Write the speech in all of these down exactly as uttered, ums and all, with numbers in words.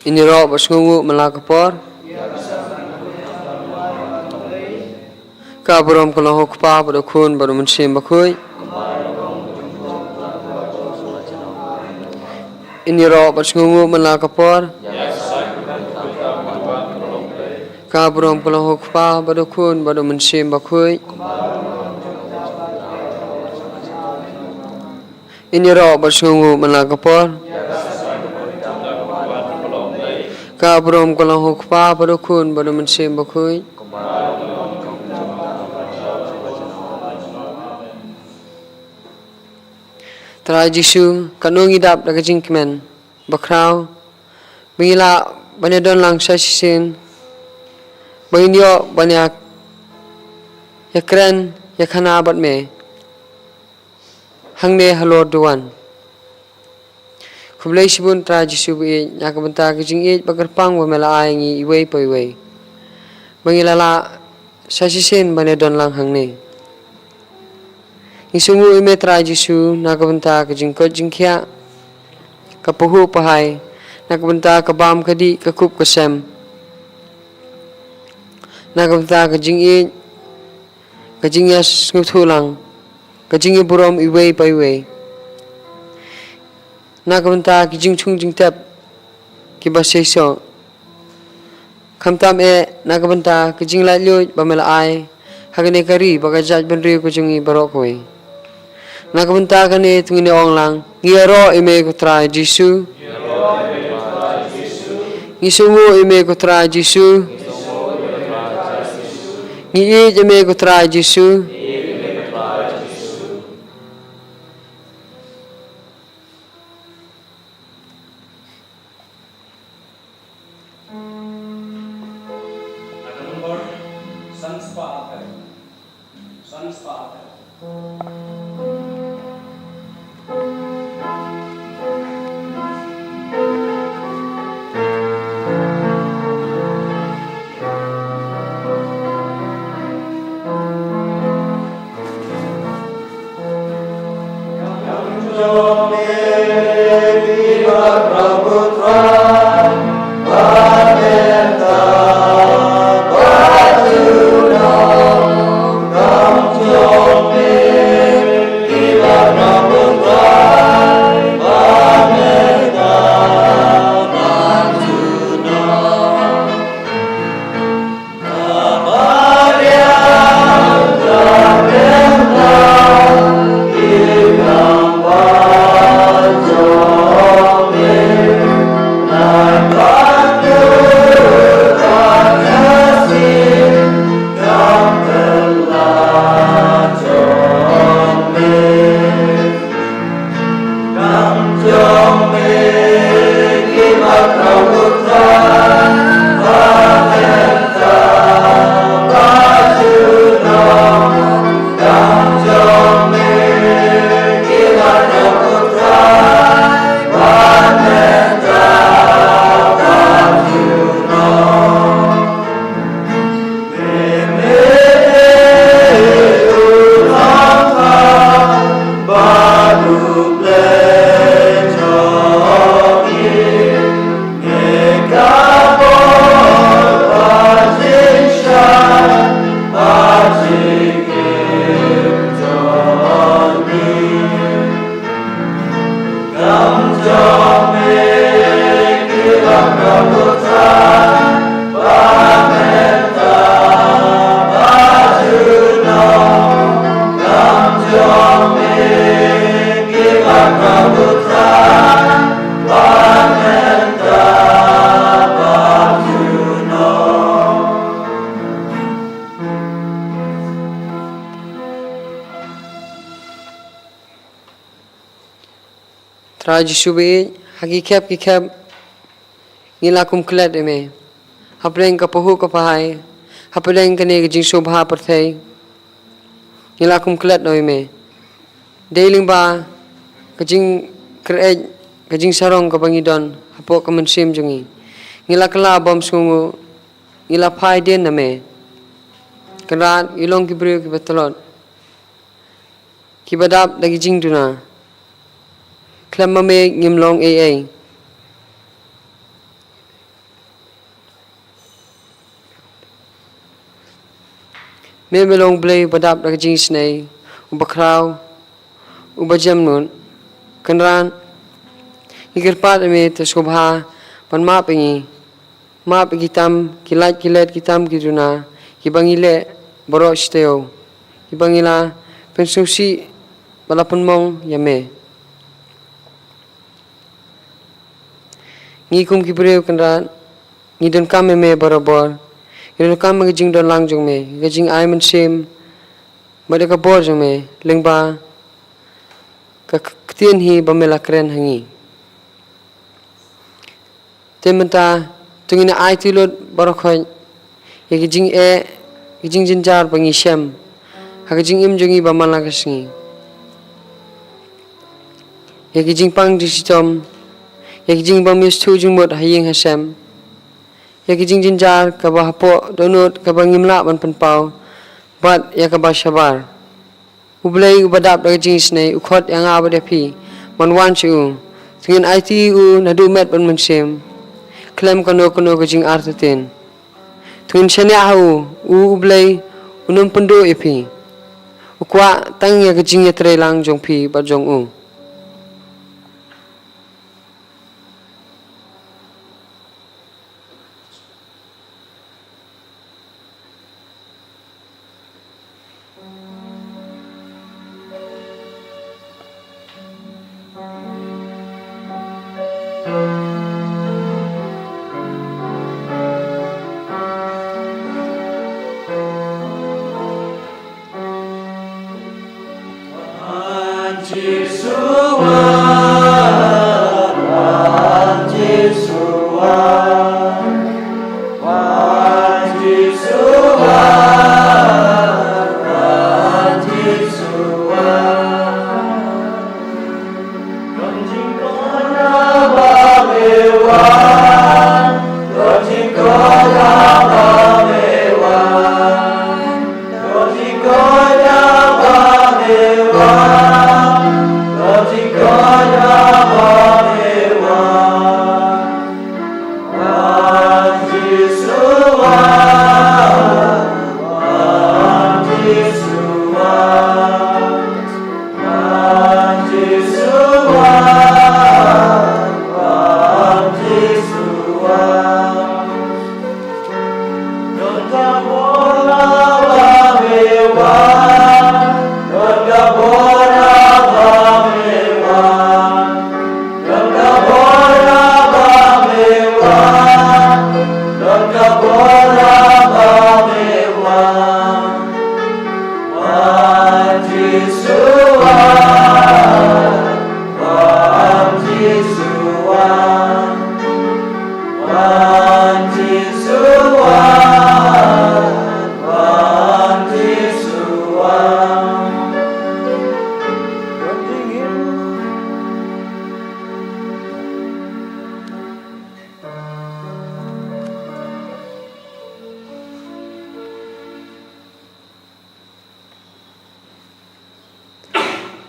Ïn ïaroh bad sngewnguh man la ka por. Ka burom ka long ha u Kpa bad u Khun bad u Mynsiem Bakhuid. Ïn ïaroh bad sngewnguh man la ka por. Ka burom ka long ha u Kpa bad u Khun bad u Mynsiem Bakhuid. Ngin ïaroh bad sngewnguh man la ka por. Ka burom ka long ha u Kpa bad u Khun bad u Mynsiem Bakhuid. Trai Jisu, katno ngi dap da ka jingkmen bakhraw ba ngi lah ban ïadon lang sa shisien, ba ngin ïoh ban ïa, ïakren, ïakhana bad me hangne halor duwan. Khublei shibun Trai Jisu ba ïeit, na ka bynta ka jingïeit ba kyrpang ba me la ai ngi iwei pa iwei, ba ngi la lah sa shisien ban ïadon lang hangne. Ngi sngewnguh ïa me Trai Jisu na ka bynta ka jingkoit jingkhiah, ka pahuh pahai, na ka bynta ka bam ka dih, ka kup ka sem, na ka bynta ka jingïeit, ka jingïasngewthuh lang, ka jingïaburom iwei pa iwei, na ka bynta ki jingshong jingtep kiba seisoh. Khamtam eh na ka bynta ka jinglaitluid ba me la ai ha kane ka ri bad ka jaitbynriew ka jong ngi baroh kawei. Na ka bynta kane to ngin ïa ong lang, ngi ïaroh ïa me ko Trai Jisu. Ngi sngewnguh ïa me ko Trai Jisu. Ngi ïeit ïa me ko Trai Jisu. Number san spah arphew. San spah arphew. Trai Jisu ba ïeit, ha ki khep ki khep ngi la kum klet ïa me. Hapdeng ka pahuh ka pahai, hapdeng kane ka jingsngewbha pyrthei, ngi la kum klet noh ïa me. Dei lyngba ka jingkyreit, ka jingsarong kaba ngi don hapoh ka mynsiem jong ngi, ngi la kylla bym sngewnguh, ngi la phai dien na me. Kynrad, ngi long ki briew kiba tlot, kiba dap da ki jingduna. Khlem ma me ngim long ei ei. Me me long Blei uba dap da ka jingisynei, uba khraw, uba jemnud. Kynrad, ngi kyrpad ïa me, to sngewbha ban map ïa ngi. Map ïa ki tam ki lait ki let, ki tam ki duna kiba ngi leh baroh shi taïew, kiba ngi la pynsngewsih bad la pynmong ïa me. Ngi kum ki briew Kynrad, ngi donkam ïa me barabor. Ngi donkam ïa ka jingdon lang jong me, ïa ka jingai mynsiem, bad ïa ka bor jong me lyngba ka k-, ktien hi ba me la kren ha ngi. Te mynta to ngin aiti lut baroh khoit ïa ka jingeh, ka jingjynjar ba ngi shem ha ka jingim jong ngi ba man la ka sngi, ïa ka jingpang jingshitom, ïa ka jingbym ïoh shuh jingmut ha ïing ha sem, ïa ka jingjynjar kaba hapoh dohnud kaba ngim lah ban pynpaw, bad ïa kaba shabar. U Blei uba dap da ka jingisynei u khot ïa nga bad ïa phi ban wan sha u. To ngin aiti u naduh met bad mynsiem, khlem kano kano ka jingartatien. To ngin shaniah ha u, u, u Blei un ym pynduh ïa phi. U kwah tang ïa ka jingïatreilang jong phi bad jong u.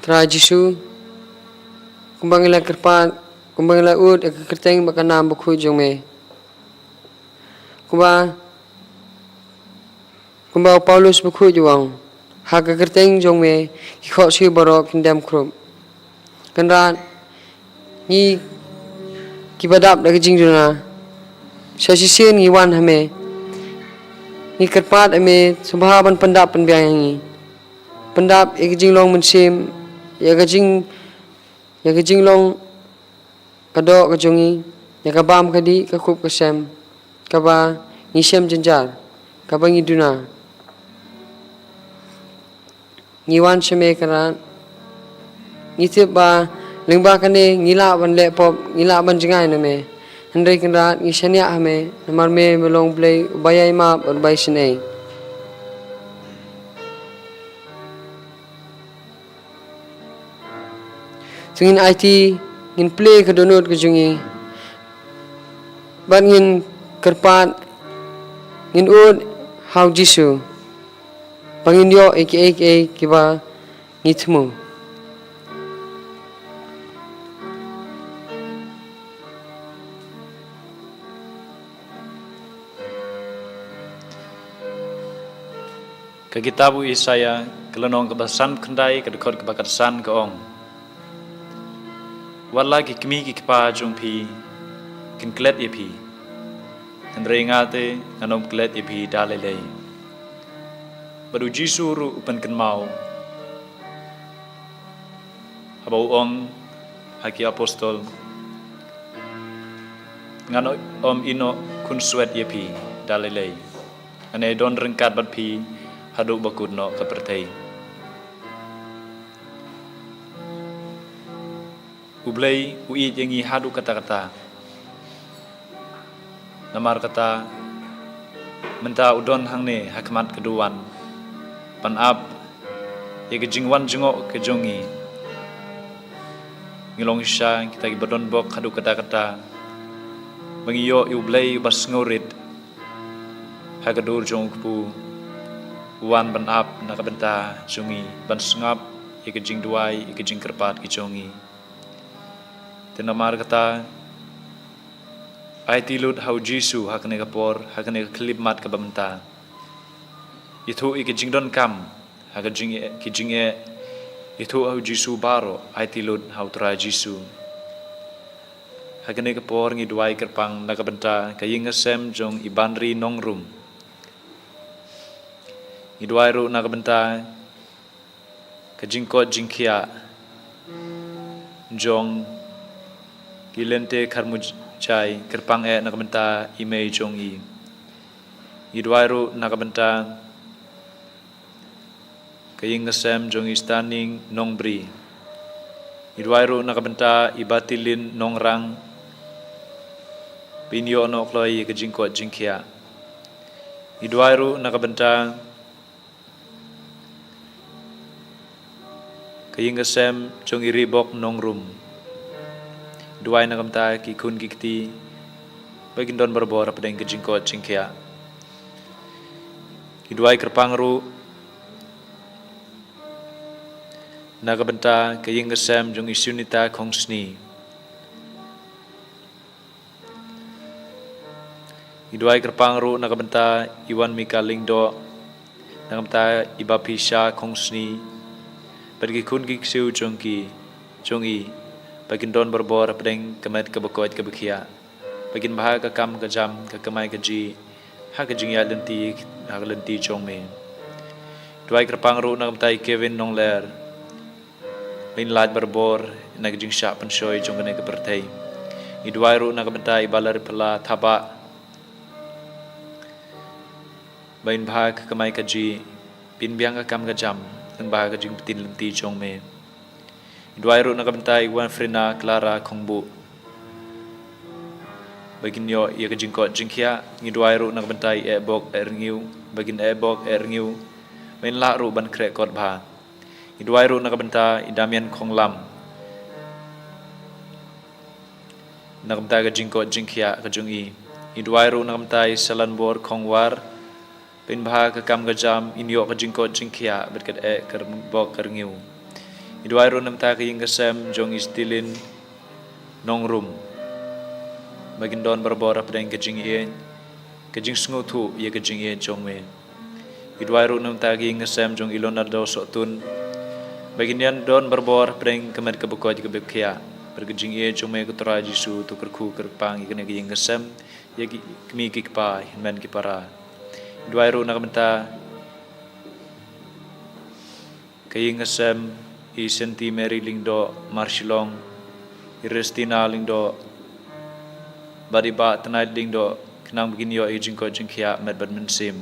Trai Jisu, kumba ngi la kyrpad, kumba ngi la ud ïa ka kyrteng bad ka nam bakhuid jong me. Kumba, kumba u Paulus bakhuid u ong, ha ka kyrteng jong me ki khohsiew baroh kin dem khrup. Kynrad, ngi kiba dap da ka jingduna, sa shisien ngi wan ha me. Ngi kyrpad ha me sngewbha ban pyndap pynbiang ïa ngi. Pyndap ïa ka jinglong mynsiem, ïa ka jing, ïa ka jinglong ka doh ka jong ngi, ïa ka bam ka dih, ka kup ka sem, kaba ngi shem jynjar, kaba ngi duna. Ngi wan sha me Kynrad. Ngi tip ba lyngba kane ngi lah ban leh pop, ngi lah ban jngai na me. Hynrei Kynrad, ngi shaniah ha me, namar me, me long Blei uba ïai map bad uba ïai sngewsih. To ngin aiti, ngin plie ka dohnud ka jong ngi, bad ngin kyrpad, ngin ud ha u Jisu, ba ngin ïoh ïa kiei kiei kiba ngi thmu. Ka kitab u Isaïah, ka lynnong kaba san khyndai, ka dkhot kaba khatsan ka ong: Wat la ki kmie ki kpa jong phi kin klet ïa phi, hynrei nga te ngan ym klet ïa phi da lei lei. Bad u Jisu ruh u pynkynmaw, haba u ong ha ki apostol, Ngan ym ïehnoh khunswet ïa phi da lei lei. Ngan ïadon ryngkat bad phi haduh ba kut noh ka pyrthei. U Blei u ïeit ïa ngi haduh katta katta. Namar kata, mynta u don hangne ha khmat ka duwan ban ap ïa ka jingwan jngoh ka jong ngi. Ngi long shisha kita kiba don bok haduh katta katta ba ngi ïoh ïa u Blei uba sngewrit ha ka dur jong u Kpu, u wan ban ap na ka bynta jong ngi, ban sngap ïa ka jingduwai, ïa ka jingkyrpad ka jong ngi. Te namar kata, aiti lut ha u Jisu ha kane ka por, ha kane ka khyllipmat kaba mynta. Ïathuh ïa ka jingdonkam ha ka jingeh, ki jingeh. Ïathuh ha u Jisu baroh, aiti lut ha u Trai Jisu. Ha kane ka por ngi duwai kyrpang na ka bynta ka ïing ka sem jong i Banri Nongrum. Ngi duwai ruh na ka bynta ka jingkoit jingkhiah jong i Lynte Kharmujai, kyrpang eh na ka bynta i mei jong i. Ngi duwai ruh na ka bynta ka ïing ka sem jong i Staning Nongbri. Ngi duwai ruh na ka bynta i Batilin Nongrang, ba in ïoh noh kloi ïa ka jingkoit jingkhiah. Ngi duwai ruh na ka bynta ka ïing ka sem jong i Ribok Nongrum. Duwai na ka bynta ki khun ki kti ba kin don barabor hapdeng ka jingkoit jingkhiah. Ngi duwai kyrpang ruh na ka bynta ka ïing ka sem jong i Sunita Khongsni. Ngi duwai kyrpang ruh na ka bynta i Wanmika Lyngdoh, na ka bynta i Bapisha Khongsni, bad ki khun ki ksiew jong ki, jong i, ba kin don barabor hapdeng ka met kaba koit kaba khiah, ba kin bha ka kam ka jam, ka kamai kajih ha ka jingïaid lynti, ha ka lynti jong me. Duwai kyrpang ruh na ka bynta i Kevin Nongler, ba in lait barabor na ka jingshah pynshoi jong kane ka pyrthei. Ngi duwai ruh na ka bynta i Balariphala Thabah, ba in bha ka kamai kajih, ba in biang ka kam ka jam lyngba ka jingpyntip lynti jong me. Ngi duwai ruh na ka bynta i Wanfrina Clara Khongbuh, ba kin ïoh ïa ka jingkoit jingkhiah. Ngi duwai ruh na ka bynta i Ehbok Ehrngew, ba kin Ehbok Ehrngew, ba in lah ruh ban khreh kot bha. Ngi duwai ruh na ka bynta i Damian Khonglam, na ka bynta ka jingkoit jingkhiah ka jong i. Ngi duwai ruh na ka bynta i Salanbor Khongwar, ba in bha ka kam ka jam, in ïoh ka jingkoit jingkhiah bad ka eh ka bok ka rngew. Ngi duwai ruh na ka bynta ka ïing ka sem jong i Stilin Nongrum, ba kin don barabor hapdeng ka jingïeit, ka jingsngewthuh ïa ka jingïeit jong me. Ngi duwai ruh na ka bynta ka ïing ka sem jong i Leonardo Sohtun, ba kin ïa don barabor hapdeng ka met kaba koit kaba khiah. Bad ka jingïeit jong me ko Trai Jisu to kyrkhu kyrpang ïa kane ka ïing ka sem, ïa ki kmie ki kpa, hynmen ki para. Ngi duwai ruh na ka bynta ka ïing ka sem i Senti Mary Lyngdoh Marshillong, i Restina Lyngdoh, bad i Bah Tnait Lyngdoh, khnang ba kin ïoh ïa ka jingkoit jingkhiah met bad mynsiem.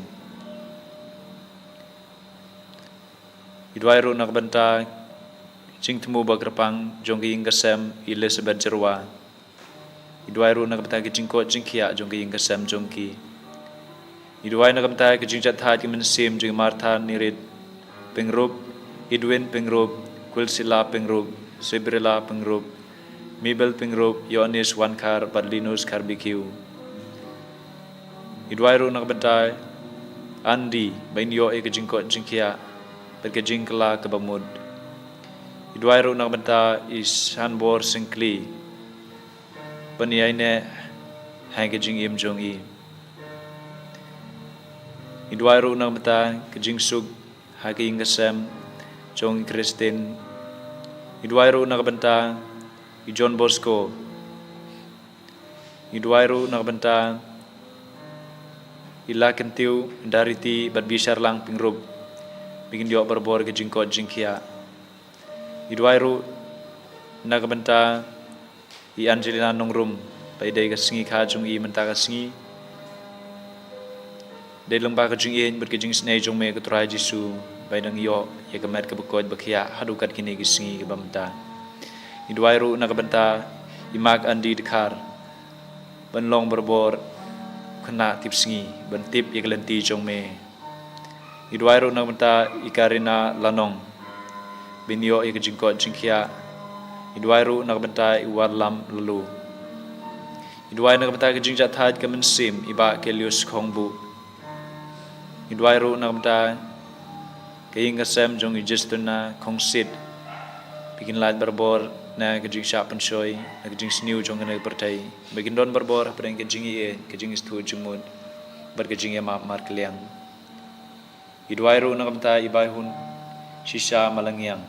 Ngi duwai ruh na ka bynta ka jingthmu ba kyrpang jong ka ïing ka sem i Elizabeth Jyrwa. Ngi duwai ruh na ka bynta ka jingkoit jingkhiah jong ka ïing ka sem jong ki. Ngi duwai na ka bynta ka jingjahthait ka mynsiem jong i Martha Nirit Pyngrope, Edwin Pyngrope, Quilcilla Pyngrope, Sibrilla Pyngrope, Mabel Pyngrope, Ïoannis Wankhar bad Linus Kharbekiew. Ngi duwai ruh na ka bynta Andy ba in ïoh ïa ka jingkoit jingkhiah bad ka jingkylla kaba mut. Ngi duwai ruh na ka bynta i Sanbor Syngkli, ba in ïaineh ha ka jingim jong i. Ngi duwai ruh na ka bynta ka jingsuk ha ka ïing ka sem jong i Christine. Ngi duwai ruh na ka bynta i John Bosco. Ngi duwai ruh na ka bynta i Lakentiew Dariti bad Bisharlang Pyngrope, ba kin ïoh barabor ka jingkoit jingkhiah. Ngi duwai ruh na ka bynta i Angelina Nongrum, Ba i dei ka sngi kha jong i mynta ka sngi. Dei lyngba ka jingïeit bad ka jingisnei jong me ko Trai Jisu, ba i dang ïoh ïa ka met kaba koit ba khiah haduh kat kine ki sngi kiba mynta. I duwai ruh na ka bynta i Mark Andy Dkhar, ban long barabor khynnah tipsngi, ban tip ïa ka lynti jong me. I duwai ruh na ka bynta i Karina Lanong, ban ïoh ïa ka jingkoit jingkhiah. I duwai ruh na ka bynta i Warlam Lalu. I duwai na ka bynta ka jingjahthait ka mynsiem i Bah Kelius Khongbuh. I duwai ruh na ka bynta ka ïing ka sem jong i Justina Khongsit. Ba kin lait barabor na ka jingshah pynshoi, na ka jingsniew jong kane ka pyrthei. Ba kin don barabor hapdeng ka jingïeit, ka jingïathuh jingmut bad ka jingïamap markylliang. I duwai ruh na ka bynta i Baihun Shisha Malangiang.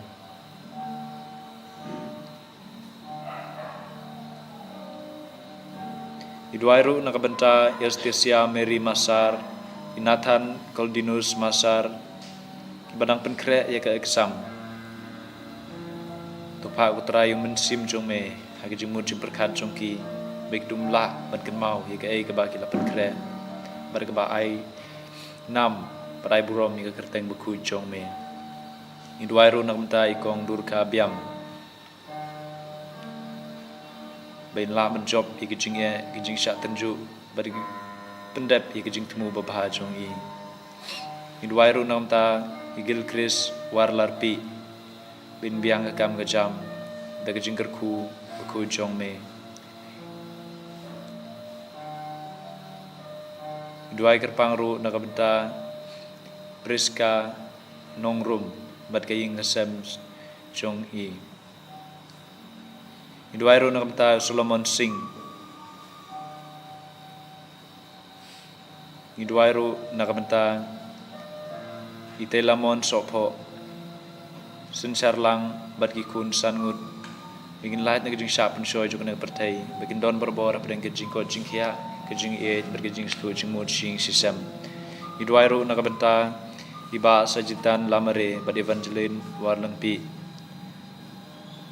I duwai ruh na ka bynta i Astasia Mary Masar, i Nathan Coldinus Masar, kiba dang pynkhreh ïa ka exam. To phah ko Trai ïa u mynsiem jong me ha ka jingmut jingpyrkhat jong ki, ba ki dum lah ban kynmaw ïa kaei kaba ki la pynkhreh bad kaba ai nam bad ai burom ïa ka kyrteng bakhuid jong me. I duwai ruh na ka bynta i Kong Durkha Biam, ba in lah ban jop ïa ka jingeh, ka jingshah tynjuh bad pyndep ïa ka jingthmu babha jong i. I duwai ruh na ka bynta i Gilchrist Warlarpih, ba in biang ka kam ka jam da ka jingkyrkhu bakhuid jong me. I duwai kyrpang ruh na ka bynta Priska Nongrum bad ka ïing ka sem jong i. I duwai ruh na ka bynta Solomon Singh. I duwai ruh na ka bynta i Teilamon Sohphoh, Synsarlang bad ki khun san ngut. Ba kin lait na ka jingshah pynshoi jong kane ka pyrthei, ba kin don barabor hapdeng ka jingkoit jingkhiah, ka jingïeit bad ka jingïathuh jingmut shi ïing shi sem. I duwai ruh na ka bynta i Bah Sajitan Lamare bad Evangeline Warlengpih,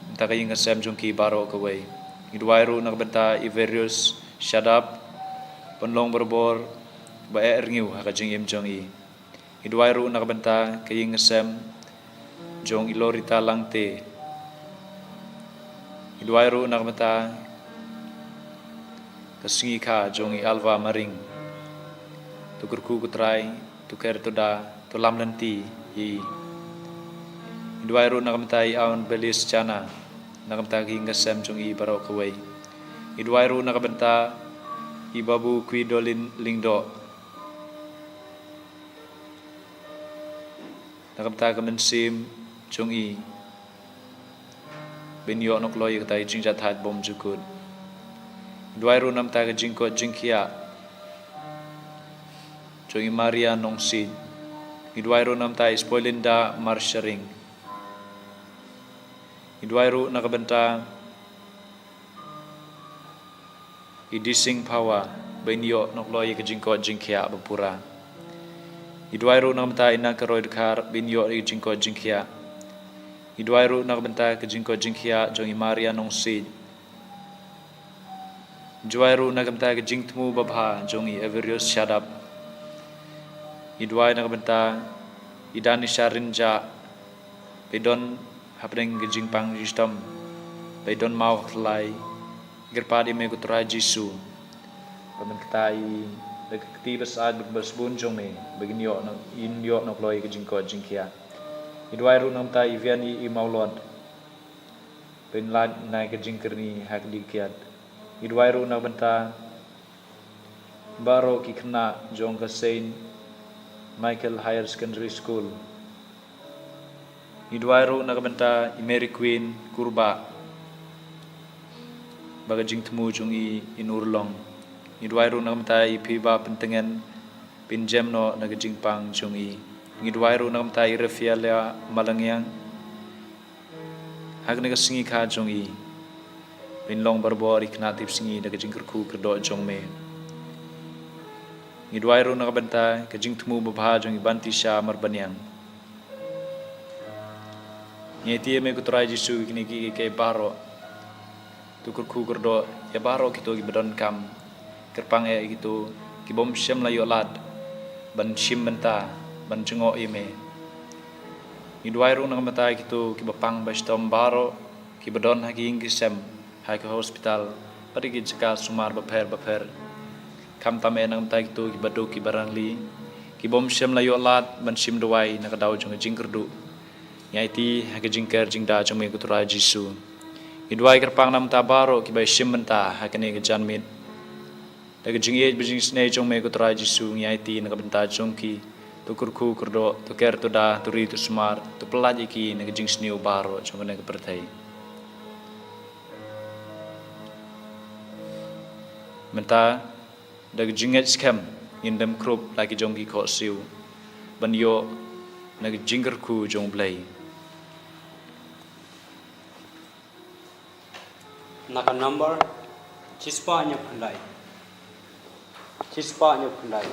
bynta ka ïing ka sem jong ki baroh kawei. I duwai ruh na ka bynta i Verius Shadap, ban long barabor ba eh rngiew ha ka jingim jong i. I duwai ruh na ka bynta ka ïing ka sem jong i Lorita Langte. I duwai ruh na ka bynta ka sngi kha jong i Alva Maring. To kyrkhu ko Trai, to kyrkhu, to da, to lam lynti ïa i. I duwai ruh na ka bynta i Aun Belis Chana, na ka bynta ka ïing ka sem jong i baroh kawei. I duwai ruh na ka bynta i Babu Kwidolin Lyngdoh, na ka bynta ka mynsiem jong i, ba in ïoh noh kloi ïa kata ka jingjahthait bymjukut. I duwai ruh na ka bynta ka jingkoit jingkhiah jong i Maria Nongsiej. I duwai ruh na ka bynta i Spoilinda Marsharing. I duwai ruh na ka bynta i Dising Phawa, ba in ïoh noh kloi ïa ka jingkoit jingkhiah ba pura. I duwai ruh na ka bynta i Nangkaroi Dkhar, ba in ïoh ïa ka jingkoit jingkhiah. I duwai ruh na ka bynta ka jingkoit jingkhiah jong i Maria Nongsiej. I duwai ruh na ka bynta ka jingthmu babha jong i Everius Shadap. I duwai na ka bynta i Danisha Rynjah, ba i don hapdeng ka jingpang jingshitom, ba i don maw ha khlai. Kyrpad ïa me ko Trai Jisu, ba mynta i, da ka kti ba sah bad ba sbun jong me, ba kin ïoh noh, in ïoh noh kloi ïa ka jingkoit jingkhiah. I duwai ruh na ka bynta i Vian i Mawlot, ba in lait na ka jingkyrni ha ka dih kiad. I duwai ruh na ka bynta baroh ki khynnah jong ka Saint Michael Higher Secondary School. I duwai ruh na ka bynta i Mary Queen Kurbah, ba ka jingthmu jong i in urlong. I duwai ruh na ka bynta i Phiba Pyntngen, ba in jem noh na ka jingpang jong i. I duwai ruh na ka bynta i Raphaelia Malangiang, ha kane ka sngi kha jong i, ba in long barabor i khynnah tipsngi da ka jingkyrkhu kyrdoh jong me. I duwai ruh na ka bynta ka jingthmu babha jong i Bantisha Marbaniang. Ngi aiti ïa me ko Trai Jisu ïa kine kiei kiei baroh. To To kyrkhu kyrdoh ïa baroh kito kiba donkam. Kyrpang ïa kito ki bym shym la ïoh lad ban shim bynta, ban jngoh ïa me. Ngi duwai ruh na ka bynta kito kiba pang ba shitom baroh, kiba don ha ki ïing ki sem, ha ki hospital, bad ha ki jaka sumar bapher bapher. Khamtam ïa na ka bynta kito kiba duk kiba rangli, ki bym shym la ïoh lad ban shim dawai na ka daw jong ka jingkyrduh. Ngi aiti ha ka jingker jingda jong me ko Trai Jisu. Ngi duwai kyrpang na ka bynta baroh kiba shim bynta ha kane ka janmiet. Da ka jingïeit bad jingsnei jong me ko Trai Jisu, ngi aiti na ka bynta jong ki. To kyrkhu kyrdoh, to ker to da, to ri to sumar, to pyllait ïa ki na ka jingsniew baroh jong kane ka pyrthei. Mynta, da ka jingngeit skhem, ngin dem krup la ki jong ki khohsiew ban ïoh na ka jingkyrkhu jong U Blei. Na ka number shispah hynñiew khyndai. Shispah hynñiew khyndai.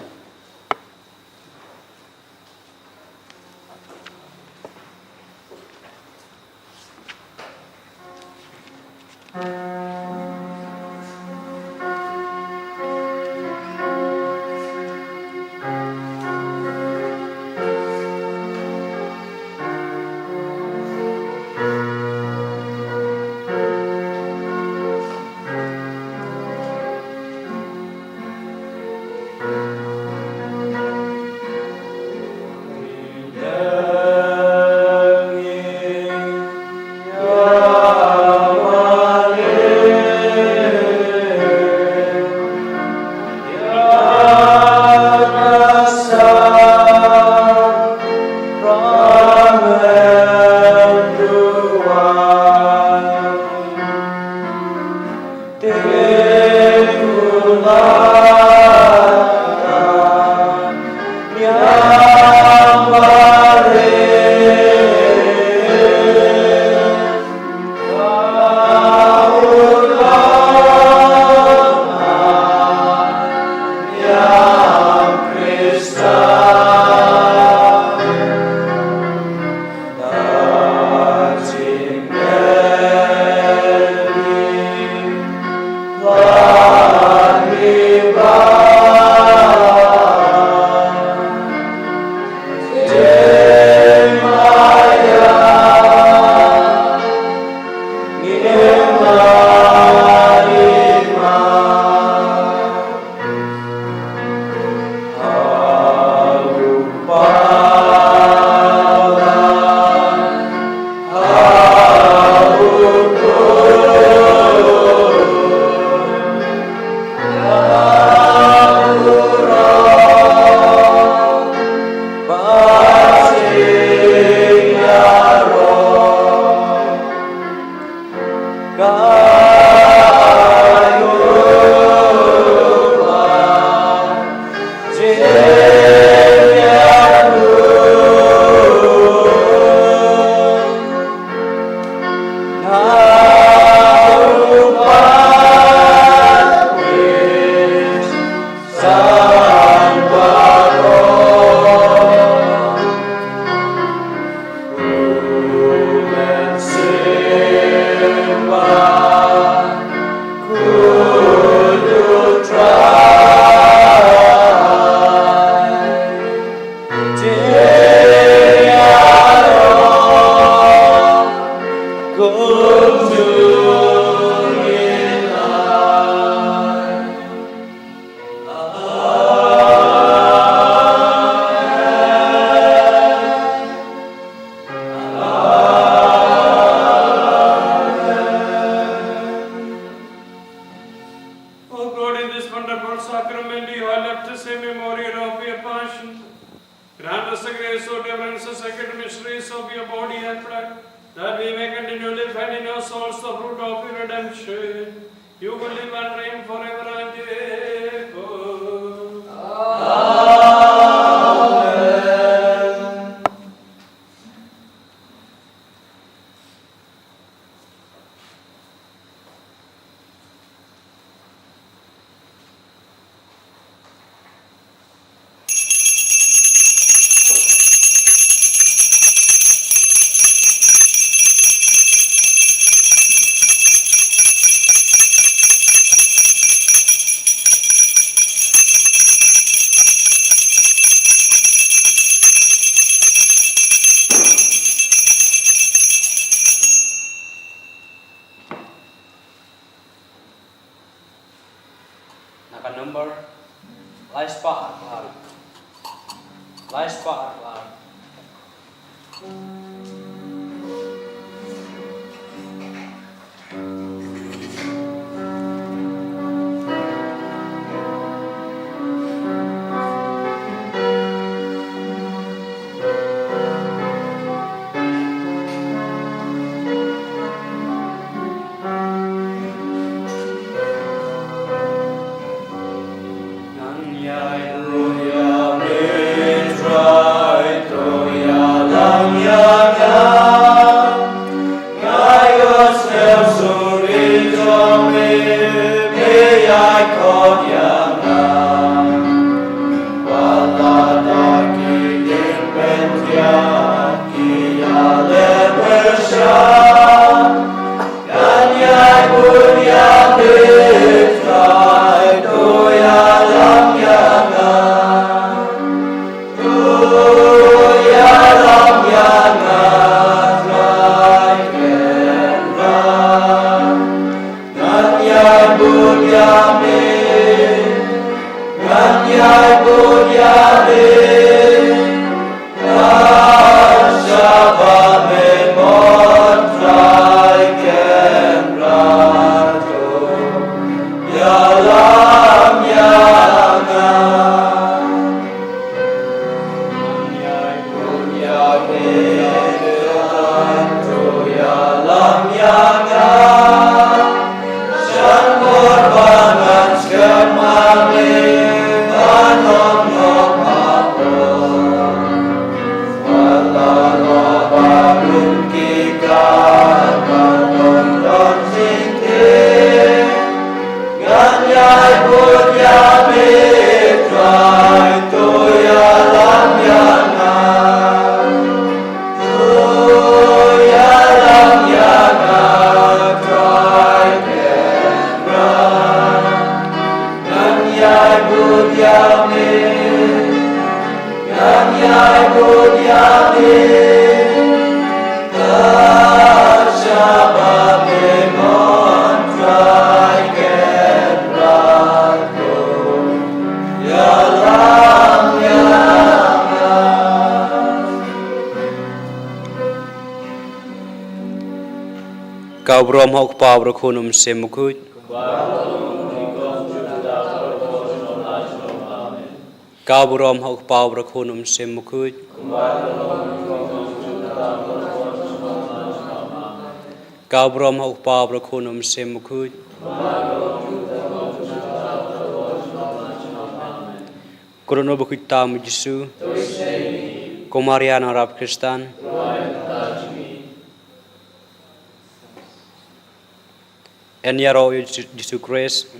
O God, in this wonderful sacrament you have left us a memorial of your passion, grant us the grace, O deliverance, the sacred mysteries of your body and blood, that we may continually find in our souls the fruit of your redemption. You will live and reign forever and ever. Amen. Ka burom ha u Kpa, bad u Khun, bad u Mynsiem Bakhuid. Ka burom ha u Kpa, bad u Khun, bad u Mynsiem Bakhuid. Ka burom ha u Kpa, bad u Khun, bad u Mynsiem Bakhuid. Kynrad bad bakhuid tam u Jisu. Ko Maria Nongrap Khristan. Yn ïaroh ïa u Jisu, Jisu Khrist.